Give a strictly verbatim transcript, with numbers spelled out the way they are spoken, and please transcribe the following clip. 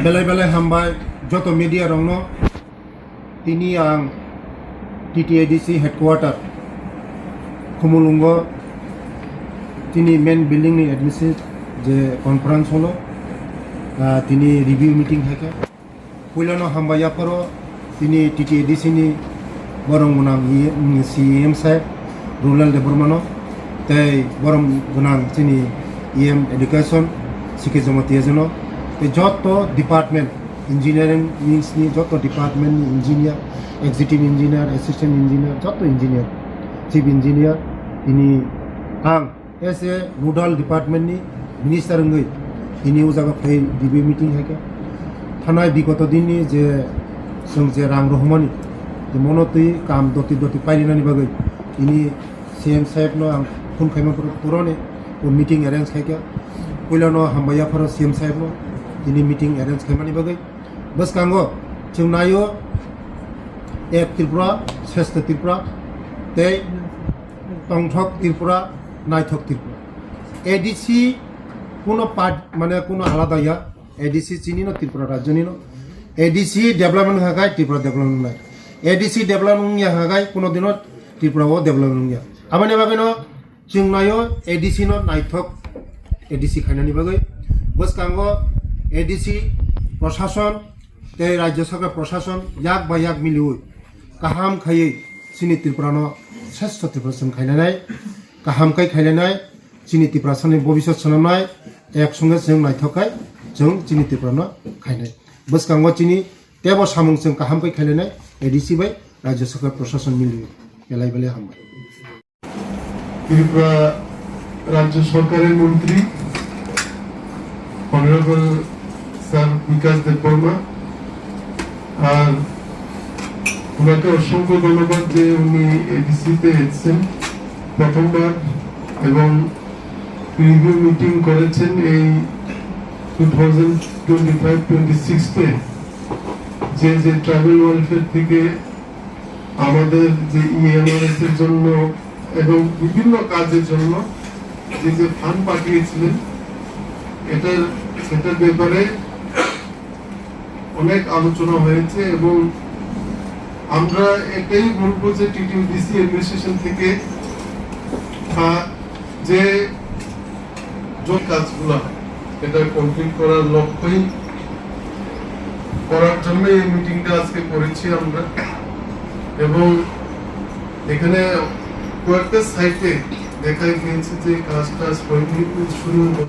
Belai belai hambai joto media rokno. Tini ang T T A D C headquarter Khumulwngo tini main building ni admission je conference hall o, ah, tini review meeting hai khe. Puilano hambai yapharo tini T T A D C ni borong gwnang E M, C E M saheb Rulal Debbarma no tei borong gwnang chini E M education C K Jamatia ji no tei joto department engineering wings ni joto department ni engineer, executive engineer, assistant engineer, joto engineer, chief engineer, tini ang as a nodal department ni minister wngwi tini o jaga phai review meeting hai khe thanai bigoto din ni je chwng je rang rohormani je mono twi kam doti doti pairinani bagwi tini C M saheb no ang phone khaima puro-, puroni o meeting arrange khai khe puilano hambai yapharo C M saheb no tini meeting arrange khaimani bagwi. Bwskango chwng naio Ek Tripura, Sreshto Tripura tei Tongthok Tripura, Naithok Tripura. A D C kuno part, mane kuno alada ya, A D C chini no, Tripura rajyo ni no. A D C development wngkha khai Tripura development wngnai. A D C development wngya wngkha khai kuno dino Tripura o development wngya. Aboni bagwi no chwng naio A D C no naithok A D C khainani bagwi. Bwskango A D C prosason tei Rajya Sarkar prosason yak bai yak miliwi kaham khaiwi chini Tripura no sreshto Tripura chwng khainanai, kaham khai khainanai, chini Tiprasani bobisot swnamnai, ek songe chwng naithok khai chwng chini Tripura no khainai. Bwskango chini tebo samung chwng kaham khai khainanai A D C bai Rajya Sarkar prosason miliwi. Belai belai hambai. Tripura রাজ্য সরকারের মন্ত্রী honourable sir বিকাশ দেববর্মা, আর ওনাকে অসংখ্য ধন্যবাদ যে উনি এডিসিতে এসেছেন প্রথমবার এবং রিভিউ মিটিং করেছেন এই two thousand twenty five twenty সিক্সতে যে যে ট্রাইবাল ওয়েলফেয়ার থেকে আমাদের যে ইএমআরএস এর জন্য এবং বিভিন্ন কাজের জন্য যে যে ফান্ড পাঠিয়েছিলেন, এটার, সেটার ব্যাপারে অনেক আলোচনা হয়েছে এবং আমরা এটাই বলবো যে টিটিডিসি অ্যাডমিনিস্ট্রেশন থেকে, আহ, যে যে কাজগুলা এটা কমপ্লিট করার লক্ষ্যই, করার জন্য এই মিটিংটা আজকে করেছি আমরা। এবং এখানে কয়েকটা সাইটে দেখা গিয়েছে যে কাজ টাজ হয়নি, শুরু